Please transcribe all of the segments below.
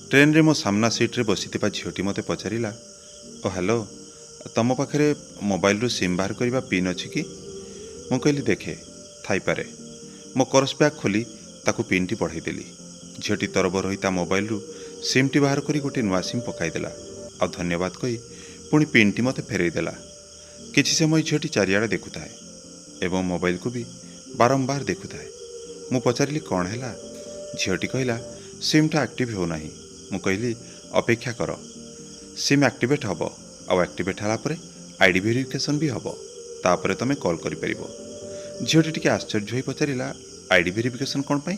ଟ୍ରେନ୍ରେ ମୋ ସାମ୍ନା ସିଟ୍ରେ ବସିଥିବା ଝିଅଟି ମୋତେ ପଚାରିଲା, ଓ ହ୍ୟାଲୋ, ତମ ପାଖରେ ମୋବାଇଲରୁ ସିମ୍ ବାହାର କରିବା ପିନ୍ ଅଛି କି? ମୁଁ କହିଲି, ଦେଖେ, ଥାଇପାରେ। ମୋ କରସ୍ ବ୍ୟାଗ୍ ଖୋଲି ତାକୁ ପିନ୍ଟି ବଢ଼େଇଦେଲି। ଝିଅଟି ତରବର ହୋଇ ତା ମୋବାଇଲରୁ ସିମ୍ଟି ବାହାର କରି ଗୋଟିଏ ନୂଆ ସିମ୍ ପକାଇଦେଲା ଆଉ ଧନ୍ୟବାଦ କହି ପୁଣି ପିନ୍ଟି ମୋତେ ଫେରାଇ ଦେଲା। କିଛି ସମୟ ଝିଅଟି ଚାରିଆଡ଼େ ଦେଖୁଥାଏ ଏବଂ ମୋବାଇଲକୁ ବି ବାରମ୍ବାର ଦେଖୁଥାଏ। ମୁଁ ପଚାରିଲି, କ'ଣ ହେଲା? ଝିଅଟି କହିଲା, ସିମ୍ଟା ଆକ୍ଟିଭ୍ ହେଉନାହିଁ। ମୁଁ କହିଲି, ଅପେକ୍ଷା କର, ସିମ୍ ଆକ୍ଟିଭେଟ୍ ହେବ ଆଉ ଆକ୍ଟିଭେଟ୍ ହେଲା ପରେ I D verification ବି ହେବ, ତାପରେ ତୁମେ କଲ୍ କରିପାରିବ। ଝିଅଟି ଟିକେ ଆଶ୍ଚର୍ଯ୍ୟ ହୋଇ ପଚାରିଲା, I D verification କ'ଣ ପାଇଁ?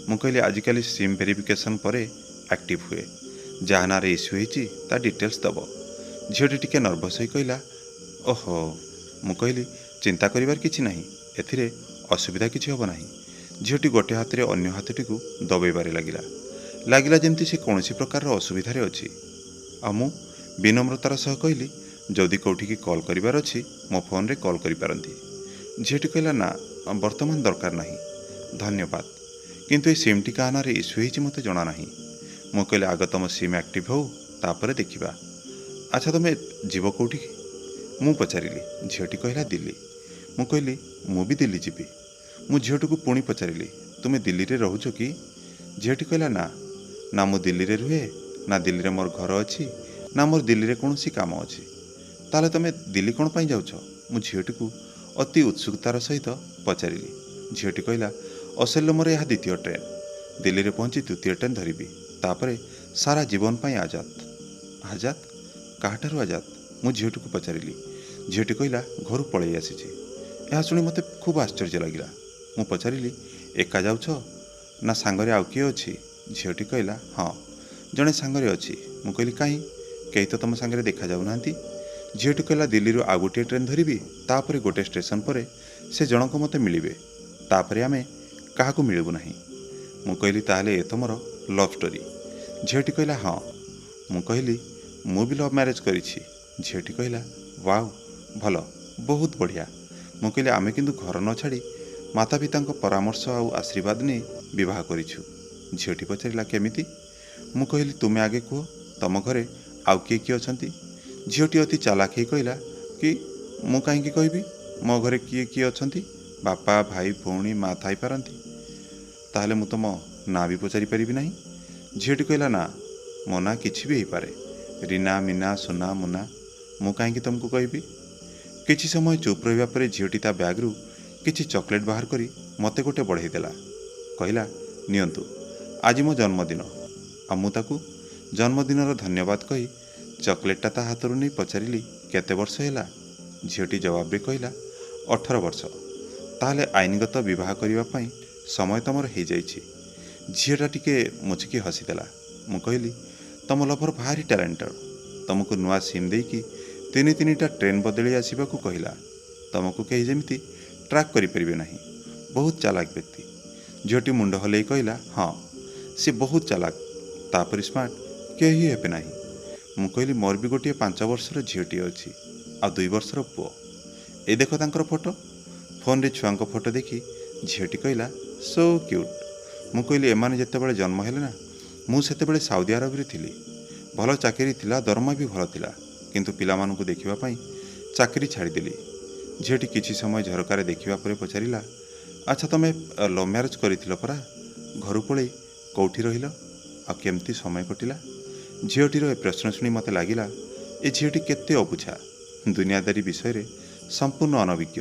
ମୁଁ କହିଲି, ଆଜିକାଲି ସିମ୍ ଭେରିଫିକେସନ୍ ପରେ ଆକ୍ଟିଭ୍ ହୁଏ। ଯାହା ନାଁରେ ଇସ୍ୟୁ ହେଇଛି ତା ଡିଟେଲ୍ସ ଦେବ। ଝିଅଟି ଟିକେ ନର୍ଭସ୍ ହୋଇ କହିଲା, ଓହୋ। ମୁଁ କହିଲି, ଚିନ୍ତା କରିବାର କିଛି ନାହିଁ, ଏଥିରେ ଅସୁବିଧା କିଛି ହେବ ନାହିଁ। ଝିଅଟି ଗୋଟେ ହାତରେ ଅନ୍ୟ ହାତଟିକୁ ଦବେଇବାରେ ଲାଗିଲା। ଲାଗିଲା ଯେମିତି ସେ କୌଣସି ପ୍ରକାରର ଅସୁବିଧାରେ ଅଛି। ଆଉ ମୁଁ ବିନମ୍ରତାର ସହ କହିଲି, ଯଦି କେଉଁଠିକି କଲ୍ କରିବାର ଅଛି ମୋ ଫୋନ୍ରେ କଲ୍ କରିପାରନ୍ତି। ଝିଅଟି କହିଲା, ନା, ବର୍ତ୍ତମାନ ଦରକାର ନାହିଁ, ଧନ୍ୟବାଦ। କିନ୍ତୁ ଏ ସିମ୍ଟି କାହା ନାଁରେ ଇସ୍ୟୁ ହେଇଛି ମୋତେ ଜଣା ନାହିଁ। ମୁଁ କହିଲି, ଆଗ ତୁମ ସିମ୍ ଆକ୍ଟିଭ୍ ହେଉ, ତାପରେ ଦେଖିବା। ଆଚ୍ଛା, ତୁମେ ଯିବ କେଉଁଠିକି? ମୁଁ ପଚାରିଲି। ଝିଅଟି କହିଲା, ଦିଲ୍ଲୀ। ମୁଁ କହିଲି, ମୁଁ ବି ଦିଲ୍ଲୀ ଯିବି। ମୁଁ ଝିଅଟିକୁ ପୁଣି ପଚାରିଲି, ତୁମେ ଦିଲ୍ଲୀରେ ରହୁଛ କି? ଝିଅଟି କହିଲା, ନା ନା, ମୁଁ ଦିଲ୍ଲୀରେ ରୁହେ ନା, ଦିଲ୍ଲୀରେ ମୋର ଘର ଅଛି ନା, ମୋର ଦିଲ୍ଲୀରେ କୌଣସି କାମ ଅଛି। ତାହେଲେ ତୁମେ ଦିଲ୍ଲୀ କ'ଣ ପାଇଁ ଯାଉଛ? ମୁଁ ଝିଅଟିକୁ ଅତି ଉତ୍ସୁକତାର ସହିତ ପଚାରିଲି। ଝିଅଟି କହିଲା, ଅସଲ ମୋର ଏହା ଦ୍ୱିତୀୟ ଟ୍ରେନ୍। ଦିଲ୍ଲୀରେ ପହଞ୍ଚି ତୃତୀୟ ଟ୍ରେନ୍ ଧରିବି, ତାପରେ ସାରା ଜୀବନ ପାଇଁ ଆଜାଦ। ଆଜାଦ? କାହାଠାରୁ ଆଜାଦ? ମୁଁ ଝିଅଟିକୁ ପଚାରିଲି। ଝିଅଟି କହିଲା, ଘରୁ ପଳେଇ ଆସିଛି। ଏହା ଶୁଣି ମୋତେ ଖୁବ୍ ଆଶ୍ଚର୍ଯ୍ୟ ଲାଗିଲା। ମୁଁ ପଚାରିଲି, ଏକା ଯାଉଛ ନା ସାଙ୍ଗରେ ଆଉ କିଏ ଅଛି? ଝିଅଟି କହିଲା, ହଁ, ଜଣେ ସାଙ୍ଗରେ ଅଛି। ମୁଁ କହିଲି, କାହିଁ, କେହି ତ ତୁମ ସାଙ୍ଗରେ ଦେଖାଯାଉନାହାନ୍ତି। ଝିଅଟି କହିଲା, ଦିଲ୍ଲୀରୁ ଆଉ ଗୋଟିଏ ଟ୍ରେନ୍ ଧରିବି, ତାପରେ ଗୋଟେ ଷ୍ଟେସନ୍ ପରେ ସେ ଜଣକ ମୋତେ ମିଳିବେ, ତାପରେ ଆମେ କାହାକୁ ମିଳିବୁ ନାହିଁ। ମୁଁ କହିଲି, ତାହେଲେ ଏ ତୁମର ଲଭ୍ ଷ୍ଟୋରି? ଝିଅଟି କହିଲା, ହଁ। ମୁଁ କହିଲି, ମୁଁ ବି ଲଭ୍ ମ୍ୟାରେଜ୍ କରିଛି। ଝିଅଟି କହିଲା, ୱାଓ, ଭଲ, ବହୁତ ବଢ଼ିଆ। ମୁଁ କହିଲି, ଆମେ କିନ୍ତୁ ଘର ନ ଛାଡ଼ି ମାତା ପିତାଙ୍କ ପରାମର୍ଶ ଆଉ ଆଶୀର୍ବାଦ ନେଇ ବିବାହ କରିଛୁ। ଝିଅଟି ପଚାରିଲା, କେମିତି? ମୁଁ କହିଲି, ତୁମେ ଆଗେ କୁହ, ତମ ଘରେ ଆଉ କିଏ କିଏ ଅଛନ୍ତି? ଝିଅଟି ଅତି ଚାଲାକ ହେଇ କହିଲା କି, ମୁଁ କାହିଁକି କହିବି ମୋ ଘରେ କିଏ କିଏ ଅଛନ୍ତି? ବାପା, ଭାଇ, ଭଉଣୀ, ମା ଥାଇପାରନ୍ତି। ତାହେଲେ ମୁଁ ତୁମ ନାଁ ବି ପଚାରି ପାରିବି ନାହିଁ? ଝିଅଟି କହିଲା, ନା, ମୋ ନାଁ କିଛି ବି ହେଇପାରେ, ରୀନା, ମୀନା, ସୁନା, ମୁନା, ମୁଁ କାହିଁକି ତୁମକୁ କହିବି? କିଛି ସମୟ ଚୁପ୍ ରହିବା ପରେ ଝିଅଟି ତା ବ୍ୟାଗ୍ରୁ କିଛି ଚକୋଲେଟ୍ ବାହାର କରି ମୋତେ ଗୋଟେ ବଢ଼େଇ ଦେଲା। କହିଲା, ନିଅନ୍ତୁ, ଆଜି ମୋ ଜନ୍ମଦିନ। ଆଉ ମୁଁ ତାକୁ ଜନ୍ମଦିନର ଧନ୍ୟବାଦ କହି ଚକୋଲେଟ୍ଟା ତା ହାତରୁ ନେଇ ପଚାରିଲି, କେତେ ବର୍ଷ ହେଲା? ଝିଅଟି ଜବାବରେ କହିଲା, 18 ବର୍ଷ। ତାହେଲେ ଆଇନଗତ ବିବାହ କରିବା ପାଇଁ ସମୟ ତୁମର ହେଇଯାଇଛି। ଝିଅଟା ଟିକେ ମୁଚୁକି ହସିଦେଲା। ମୁଁ କହିଲି, ତମ ଲଭର ଭାରି ଟ୍ୟାଲେଣ୍ଟେଡ଼, ତୁମକୁ ନୂଆ ସିମ୍ ଦେଇକି 3 3ଟା ଟ୍ରେନ୍ ବଦଳି ଆସିବାକୁ କହିଲା। ତୁମକୁ କେହି ଯେମିତି ଟ୍ରାକ୍ କରିପାରିବେ ନାହିଁ। ବହୁତ ଚାଲାକ ବ୍ୟକ୍ତି। ଝିଅଟି ମୁଣ୍ଡ ହଲେଇ କହିଲା, ହଁ, ସେ ବହୁତ ଚାଲାକ, ତାପରି ସ୍ମାର୍ଟ କେହି ହେବେ ନାହିଁ। ମୁଁ କହିଲି, ମୋର ବି ଗୋଟିଏ 5 ବର୍ଷର ଝିଅଟିଏ ଅଛି ଆଉ 2 ବର୍ଷର ପୁଅ। ଏ ଦେଖ ତାଙ୍କର ଫଟୋ। ଫୋନ୍ରେ ଛୁଆଙ୍କ ଫଟୋ ଦେଖି ଝିଅଟି କହିଲା, ସୋ କ୍ୟୁଟ୍। ମୁଁ କହିଲି, ଏମାନେ ଯେତେବେଳେ ଜନ୍ମ ହେଲେ ନା, ମୁଁ ସେତେବେଳେ ସାଉଦି ଆରବରେ ଥିଲି। ଭଲ ଚାକିରି ଥିଲା, ଦରମା ବି ଭଲ ଥିଲା, କିନ୍ତୁ ପିଲାମାନଙ୍କୁ ଦେଖିବା ପାଇଁ ଚାକିରି ଛାଡ଼ିଦେଲି। ଝିଅଟି କିଛି ସମୟ ଝରକାରେ ଦେଖିବା ପରେ ପଚାରିଲା, ଆଚ୍ଛା, ତୁମେ ଲଭ୍ ମ୍ୟାରେଜ୍ କରିଥିଲ ପରା? ଘରୁ ପଳେଇ କେଉଁଠି ରହିଲ ଆଉ କେମିତି ସମୟ କଟିଲା? ଝିଅଟିର ଏ ପ୍ରଶ୍ନ ଶୁଣି ମୋତେ ଲାଗିଲା ଏ ଝିଅଟି କେତେ ଅବୁଝା, ଦୁନିଆଦାରୀ ବିଷୟରେ ସମ୍ପୂର୍ଣ୍ଣ ଅନଭିଜ୍ଞ,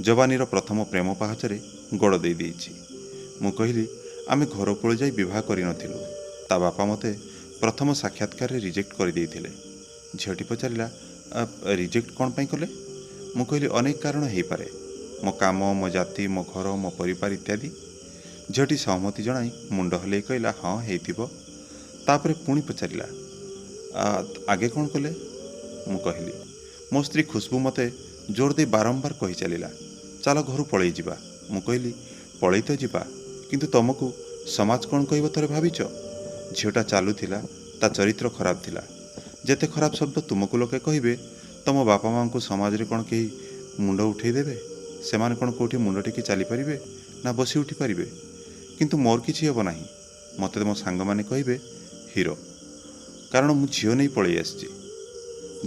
ଯବାନୀର ପ୍ରଥମ ପ୍ରେମ ପାହାଚରେ ଗୋଡ଼ ଦେଇ ଦେଇଛି। ମୁଁ କହିଲି, ଆମେ ଘର ପଳେଇ ଯାଇ ବିବାହ କରିନଥିଲୁ। ତା ବାପା ମୋତେ ପ୍ରଥମ ସାକ୍ଷାତକାରରେ ରିଜେକ୍ଟ କରିଦେଇଥିଲେ। ଝିଅଟି ପଚାରିଲା, ରିଜେକ୍ଟ କ'ଣ ପାଇଁ କଲେ? ମୁଁ କହିଲି, ଅନେକ କାରଣ ହେଇପାରେ, ମୋ କାମ, ମୋ ଜାତି, ମୋ ଘର, ମୋ ପରିବାର ଇତ୍ୟାଦି। ଝିଅଟି ସହମତି ଜଣାଇ ମୁଣ୍ଡ ହଲେଇ କହିଲା, ହଁ, ହେଇଥିବ। ତାପରେ ପୁଣି ପଚାରିଲା, ଆଗେ କ'ଣ କଲେ? ମୁଁ କହିଲି, ମୋ ସ୍ତ୍ରୀ ଖୁସବୁ ମୋତେ ଜୋର ଦେଇ ବାରମ୍ବାର କହି ଚାଲିଲା, ଚାଲ ଘରୁ ପଳେଇ ଯିବା। ମୁଁ କହିଲି, ପଳେଇ ତ ଯିବା, କିନ୍ତୁ ତୁମକୁ ସମାଜ କ'ଣ କହିବ ଥରେ ଭାବିଛ? ଝିଅଟା ଚାଲୁଥିଲା, ତା ଚରିତ୍ର ଖରାପ ଥିଲା। ଯେତେ ଖରାପ ଶବ୍ଦ ତୁମକୁ ଲୋକେ କହିବେ, ତୁମ ବାପା ମାଆଙ୍କୁ ସମାଜରେ କ'ଣ କେହି ମୁଣ୍ଡ ଉଠେଇ ଦେବେ? ସେମାନେ କ'ଣ କେଉଁଠି ମୁଣ୍ଡ ଟେକି ଚାଲିପାରିବେ ନା ବସି ଉଠିପାରିବେ? କିନ୍ତୁ ମୋର କିଛି ହେବ ନାହିଁ। ମୋତେ ମୋ ସାଙ୍ଗମାନେ କହିବେ, ହିରୋ, କାରଣ ମୁଁ ଝିଅ ନେଇ ପଳେଇ ଆସିଛି।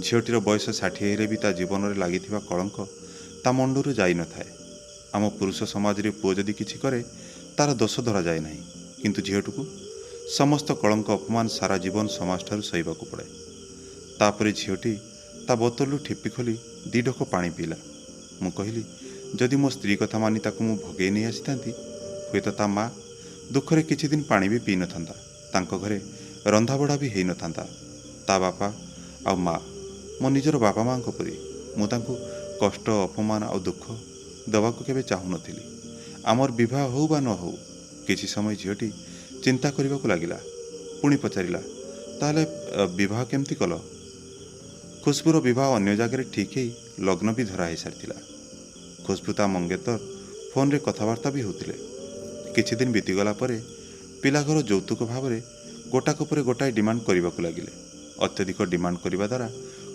ଝିଅଟିର ବୟସ 60 ହେଲେ ବି ତା ଜୀବନରେ ଲାଗିଥିବା କଳଙ୍କ ତା ମୁଣ୍ଡରୁ ଯାଇନଥାଏ। ଆମ ପୁରୁଷ ସମାଜରେ ପୁଅ ଯଦି କିଛି କରେ ତାର ଦୋଷ ଧରାଯାଏ ନାହିଁ, କିନ୍ତୁ ଝିଅଟିକୁ ସମସ୍ତ କଳଙ୍କ ଅପମାନ ସାରା ଜୀବନ ସମାଜଠାରୁ ସହିବାକୁ ପଡ଼େ। ତାପରେ ଝିଅଟି ତା ବୋତଲରୁ ଠିପି ଖୋଲି 2 ଢୋକ ପାଣି ପିଇଲା। ମୁଁ କହିଲି, ଯଦି ମୋ ସ୍ତ୍ରୀ କଥା ମାନି ତାକୁ ମୁଁ ଭଗେଇ ନେଇ ଆସିଥାନ୍ତି, ହୁଏତ ତା ମା ଦୁଃଖରେ କିଛି ଦିନ ପାଣି ବି ପିଇନଥାନ୍ତା, ତାଙ୍କ ଘରେ ରନ୍ଧାବଢ଼ା ବି ହେଇନଥାନ୍ତା। ତା ବାପା ଆଉ ମା ମୋ ନିଜର ବାପା ମାଆଙ୍କ ପରି। ମୁଁ ତାଙ୍କୁ କଷ୍ଟ, ଅପମାନ ଆଉ ଦୁଃଖ ଦେବାକୁ କେବେ ଚାହୁଁନଥିଲି। ଆମର ବିବାହ ହେଉ ବା ନ ହେଉ। କିଛି ସମୟ ଝିଅଟି ଚିନ୍ତା କରିବାକୁ ଲାଗିଲା। ପୁଣି ପଚାରିଲା, ତାହେଲେ ବିବାହ କେମିତି କଲ? ଖୁସବୁର ବିବାହ ଅନ୍ୟ ଜାଗାରେ ଠିକ୍ ହେଇ ଲଗ୍ନ ବି ଧରା ହେଇସାରିଥିଲା। ଖୁସବୁ ତା ମଙ୍ଗେତର ଫୋନ୍ରେ କଥାବାର୍ତ୍ତା ବି ହେଉଥିଲେ। କିଛି ଦିନ ବିତିଗଲା ପରେ ପିଲାଘର ଯୌତୁକ ଭାବରେ ଗୋଟାକ ପରେ ଗୋଟାଏ ଡିମାଣ୍ଡ କରିବାକୁ ଲାଗିଲେ। ଅତ୍ୟଧିକ ଡିମାଣ୍ଡ କରିବା ଦ୍ୱାରା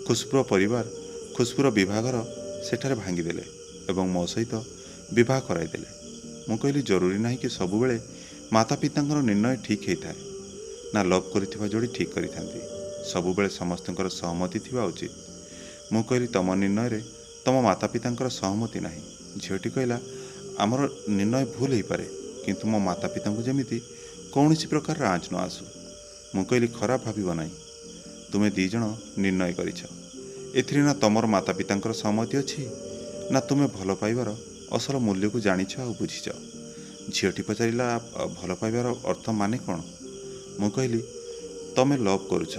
ଖୁସବୁର ପରିବାର ଖୁସବୁର ବିବାହଘର ସେଠାରେ ଭାଙ୍ଗିଦେଲେ ଏବଂ ମୋ ସହିତ ବିବାହ କରାଇଦେଲେ। ମୁଁ କହିଲି, ଜରୁରୀ ନାହିଁ କି ସବୁବେଳେ ମାତା ପିତାଙ୍କର ନିର୍ଣ୍ଣୟ ଠିକ୍ ହେଇଥାଏ, ନା ଲଭ୍ କରିଥିବା ଯୋଡ଼ି ଠିକ୍ କରିଥାନ୍ତି। ସବୁବେଳେ ସମସ୍ତଙ୍କର ସହମତି ଥିବା ଉଚିତ। ମୁଁ କହିଲି, ତମ ନିର୍ଣ୍ଣୟରେ ତମ ମାତା ପିତାଙ୍କର ସହମତି ନାହିଁ। ଝିଅଟି କହିଲା, ଆମର ନିର୍ଣ୍ଣୟ ଭୁଲ ହେଇପାରେ, କିନ୍ତୁ ମୋ ମାତା ପିତାଙ୍କୁ ଯେମିତି କୌଣସି ପ୍ରକାରର ଆଞ୍ଚ ନ ଆସୁ। ମୁଁ କହିଲି, ଖରାପ ଭାବିବ ନାହିଁ, ତୁମେ 2 ଜଣ ନିର୍ଣ୍ଣୟ କରିଛ। ଏଥିରେ ନା ତମର ମାତା ପିତାଙ୍କର ସହମତି ଅଛି, ନା ତୁମେ ଭଲ ପାଇବାର ଅସଲ ମୂଲ୍ୟକୁ ଜାଣିଛ ଆଉ ବୁଝିଛ। ଝିଅଟି ପଚାରିଲା, ଭଲ ପାଇବାର ଅର୍ଥ ମାନେ କ'ଣ? ମୁଁ କହିଲି, ତମେ ଲଭ୍ କରୁଛ,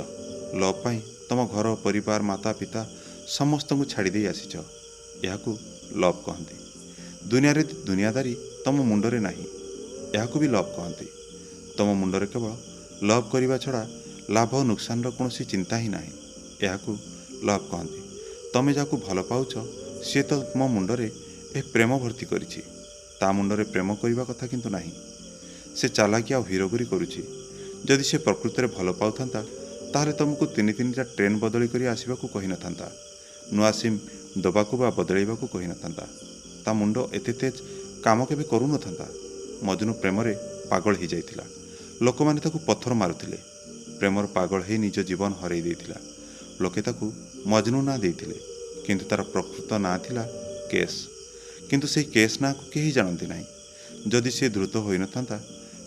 ଲଭ୍ ପାଇଁ ତମ ଘର, ପରିବାର, ମାତା ପିତା ସମସ୍ତଙ୍କୁ ଛାଡ଼ି ଦେଇ ଆସିଛ। ଏହାକୁ ଲଭ୍ କହନ୍ତି। ଦୁନିଆରେ ଦୁନିଆଦାରୀ ତମ ମୁଣ୍ଡରେ ନାହିଁ, ଏହାକୁ ବି ଲଭ୍ କହନ୍ତି। ତମ ମୁଣ୍ଡରେ କେବଳ ଲଭ୍ କରିବା ଛଡ଼ା ଲାଭ ନୁକସାନର କୌଣସି ଚିନ୍ତା ହିଁ ନାହିଁ, ଏହାକୁ ଲଭ୍ କହନ୍ତି। ତମେ ଯାହାକୁ ଭଲ ପାଉଛ ସିଏ ତ ମୋ ମୁଣ୍ଡରେ ଏ ପ୍ରେମ ଭର୍ତ୍ତି କରିଛି। ତା ମୁଣ୍ଡରେ ପ୍ରେମ କରିବା କଥା କିନ୍ତୁ ନାହିଁ। ସେ ଚାଲାକି ଆଉ ହିରୋଗିରି କରୁଛି। ଯଦି ସେ ପ୍ରକୃତରେ ଭଲ ପାଉଥାନ୍ତା ତାହେଲେ ତୁମକୁ 3-3ଟା ଟ୍ରେନ୍ ବଦଳି କରି ଆସିବାକୁ କହିନଥାନ୍ତା, ନୂଆ ସିମ୍ ଦେବାକୁ ବା ବଦଳାଇବାକୁ କହିନଥାନ୍ତା। ତା ମୁଣ୍ଡ ଏତେ ତେଜ କାମ କେବେ କରୁନଥାନ୍ତା। ମଜନୁ ପ୍ରେମରେ ପାଗଳ ହେଇଯାଇଥିଲା। ଲୋକମାନେ ତାକୁ ପଥର ମାରୁଥିଲେ। ପ୍ରେମର ପାଗଳ ହେଇ ନିଜ ଜୀବନ ହରାଇ ଦେଇଥିଲା। ଲୋକେ ତାକୁ ମଜନୁ ନାଁ ଦେଇଥିଲେ, କିନ୍ତୁ ତାର ପ୍ରକୃତ ନାଁ ଥିଲା କେସ୍। କିନ୍ତୁ ସେଇ କେସ୍ ନାଁକୁ କେହି ଜାଣନ୍ତି ନାହିଁ। ଯଦି ସେ ଦ୍ରୁତ ହୋଇନଥାନ୍ତା,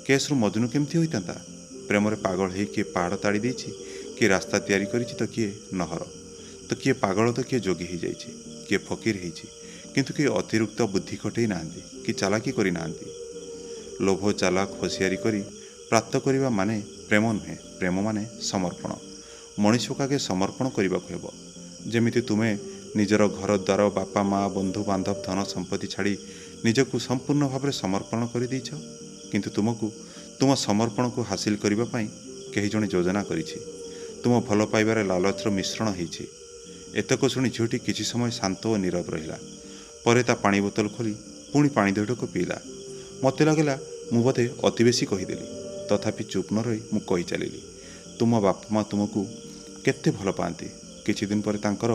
କେସ୍ରୁ ମଜନୁ କେମିତି ହୋଇଥାନ୍ତା? ପ୍ରେମରେ ପାଗଳ ହେଇ କିଏ ପାହାଡ଼ ତାଡ଼ି ଦେଇଛି, କିଏ ରାସ୍ତା ତିଆରି କରିଛି, ତ କିଏ ନହର, ତ କିଏ ପାଗଳ, ତ କିଏ ଯୋଗୀ ହେଇଯାଇଛି, କିଏ ଫକୀର ହେଇଛି, କିନ୍ତୁ କିଏ ଅତିରିକ୍ତ ବୁଦ୍ଧି ଖଟେଇ ନାହାନ୍ତି କି ଚାଲାକି କରିନାହାନ୍ତି। ଲୋଭ, ଚାଲାକ, ହୋସିଆରି କରି ପ୍ରାପ୍ତ କରିବା ମାନେ ପ୍ରେମ ନୁହେଁ। ପ୍ରେମ ମାନେ ସମର୍ପଣ। ମଣିଷକୁ ଆଗେ ସମର୍ପଣ କରିବାକୁ ହେବ। ଯେମିତି ତୁମେ ନିଜର ଘର ଦ୍ୱାର, ବାପା ମା, ବନ୍ଧୁବାନ୍ଧବ, ଧନ ସମ୍ପତ୍ତି ଛାଡ଼ି ନିଜକୁ ସମ୍ପୂର୍ଣ୍ଣ ଭାବରେ ସମର୍ପଣ କରିଦେଇଛ, କିନ୍ତୁ ତୁମକୁ ତୁମ ସମର୍ପଣକୁ ହାସିଲ କରିବା ପାଇଁ କେହି ଜଣେ ଯୋଜନା କରିଛି। ତୁମ ଭଲ ପାଇବାରେ ଲାଲଚର ମିଶ୍ରଣ ହେଇଛି। ଏତକ ଶୁଣି ଝିଅଟି କିଛି ସମୟ ଶାନ୍ତ ଓ ନୀରବ ରହିଲା। ପରେ ତା ପାଣି ବୋତଲ ଖୋଲି ପୁଣି ପାଣି 2 ଢୋକ ପିଇଲା। ମୋତେ ଲାଗିଲା ମୁଁ ବୋଧେ ଅତି ବେଶୀ କହିଦେଲି। ତଥାପି ଚୁପ୍ ନ ରହି ମୁଁ କହି ଚାଲିଲି, ତୁମ ବାପା ମା ତୁମକୁ କେତେ ଭଲ ପାଆନ୍ତି। କିଛି ଦିନ ପରେ ତାଙ୍କର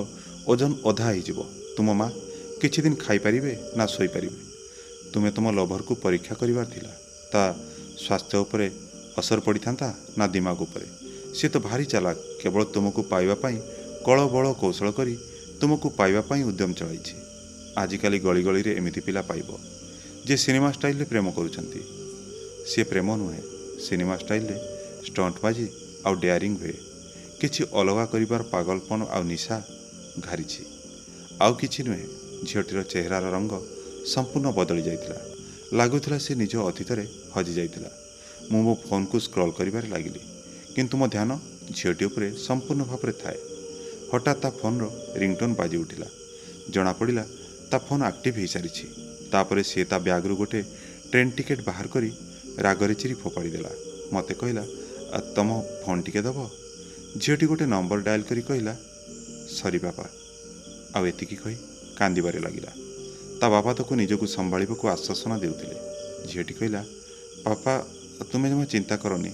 ଓଜନ ଅଧା ହେଇଯିବ। ତୁମ ମା କିଛି ଦିନ ଖାଇପାରିବେ ନା ଶୋଇପାରିବେ। ତୁମେ ତୁମ ଲଭରକୁ ପରୀକ୍ଷା କରିବାର ଥିଲା। ତା ସ୍ୱାସ୍ଥ୍ୟ ଉପରେ ଅସର ପଡ଼ିଥାନ୍ତା ନା ଦିମାଗ ଉପରେ। ସିଏ ତ ଭାରି ଚାଲାକ, କେବଳ ତୁମକୁ ପାଇବା ପାଇଁ କଳ ବଳ କୌଶଳ କରି ତୁମକୁ ପାଇବା ପାଇଁ ଉଦ୍ୟମ ଚଳାଇଛି। ଆଜିକାଲି ଗଳି ଗଳିରେ ଏମିତି ପିଲା ପାଇବ ଯିଏ ସିନେମା ଷ୍ଟାଇଲରେ ପ୍ରେମ କରୁଛନ୍ତି। ସିଏ ପ୍ରେମ ନୁହେଁ, ସିନେମା ଷ୍ଟାଇଲରେ ଷ୍ଟଣ୍ଟବାଜି ଆଉ ଡେୟାରିଂ ହୁଏ। କିଛି ଅଲଗା କରିବାର ପାଗଳପଣ ଆଉ ନିଶା ଘାରିଛି, ଆଉ କିଛି ନୁହେଁ। ଝିଅଟିର ଚେହେରାର ରଙ୍ଗ ସମ୍ପୂର୍ଣ୍ଣ ବଦଳି ଯାଇଥିଲା। ଲାଗୁଥିଲା ସେ ନିଜ ଅତୀତରେ ହଜିଯାଇଥିଲା। ମୁଁ ମୋ ଫୋନ୍କୁ ସ୍କ୍ରଲ୍ କରିବାରେ ଲାଗିଲି, କିନ୍ତୁ ମୋ ଧ୍ୟାନ ଝିଅଟି ଉପରେ ସମ୍ପୂର୍ଣ୍ଣ ଭାବରେ ଥାଏ। ହଠାତ୍ ତା ଫୋନ୍ର ରିଙ୍ଗଟୋନ୍ ବାଜି ଉଠିଲା। ଜଣାପଡ଼ିଲା ତା ଫୋନ୍ ଆକ୍ଟିଭ୍ ହୋଇସାରିଛି। ତାପରେ ସିଏ ତା ବ୍ୟାଗ୍ରୁ ଗୋଟେ ଟ୍ରେନ୍ ଟିକେଟ୍ ବାହାର କରି ରାଗରେ ଚିରି ଫୋପାଡ଼ି ଦେଲା। ମୋତେ କହିଲା, ତମ ଫୋନ୍ ଟିକେ ଦେବ? ଝିଅଟି ଗୋଟେ ନମ୍ବର ଡାଏଲ୍ କରି କହିଲା, ସରି ବାପା। ଆଉ ଏତିକି କହି କାନ୍ଦିବାରେ ଲାଗିଲା। ତା ବାପା ତାକୁ ନିଜକୁ ସମ୍ଭାଳିବାକୁ ଆଶ୍ୱାସନା ଦେଉଥିଲେ। ଝିଅଟି କହିଲା, ବାପା ତୁମେ ଜମା ଚିନ୍ତା କରନି,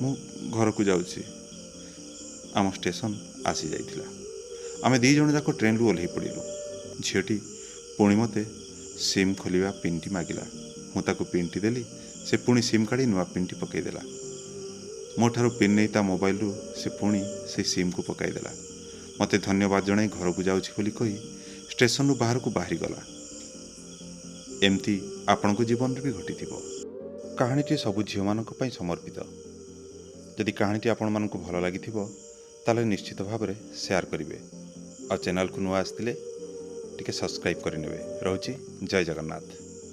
ମୁଁ ଘରକୁ ଯାଉଛି। ଆମ ଷ୍ଟେସନ ଆସିଯାଇଥିଲା। ଆମେ 2 ଜଣ ଯାକ ଟ୍ରେନ୍ରୁ ଓହ୍ଲେଇ ପଡ଼ିଲୁ। ଝିଅଟି ପୁଣି ମୋତେ ସିମ୍ ଖୋଲିବା ପିନ୍ଟି ମାଗିଲା। ମୁଁ ତାକୁ ପିନ୍ଟି ଦେଲି। ସେ ପୁଣି ସିମ୍ କାଢ଼ି ନୂଆ ପିନ୍ଟି ପକାଇଦେଲା। ମୋ ଠାରୁ ପିନ୍ ନେଇ ତା ମୋବାଇଲରୁ ସେ ପୁଣି ସେଇ ସିମ୍କୁ ପକାଇଦେଲା। ମୋତେ ଧନ୍ୟବାଦ ଜଣାଇ ଘରକୁ ଯାଉଛି ବୋଲି କହି ଷ୍ଟେସନରୁ ବାହାରକୁ ବାହାରିଗଲା। ଏମିତି ଆପଣଙ୍କ ଜୀବନରେ ବି ଘଟିଥିବ। କାହାଣୀଟି ସବୁ ଝିଅମାନଙ୍କ ପାଇଁ ସମର୍ପିତ। ଯଦି କାହାଣୀଟି ଆପଣମାନଙ୍କୁ ଭଲ ଲାଗିଥିବ, ତାହେଲେ ନିଶ୍ଚିତ ଭାବରେ ସେୟାର କରିବେ, ଆଉ ଚ୍ୟାନେଲକୁ ନୂଆ ଆସିଥିଲେ ଟିକେ ସବସ୍କ୍ରାଇବ୍ କରିନେବେ। ରହୁଛି, ଜୟ ଜଗନ୍ନାଥ।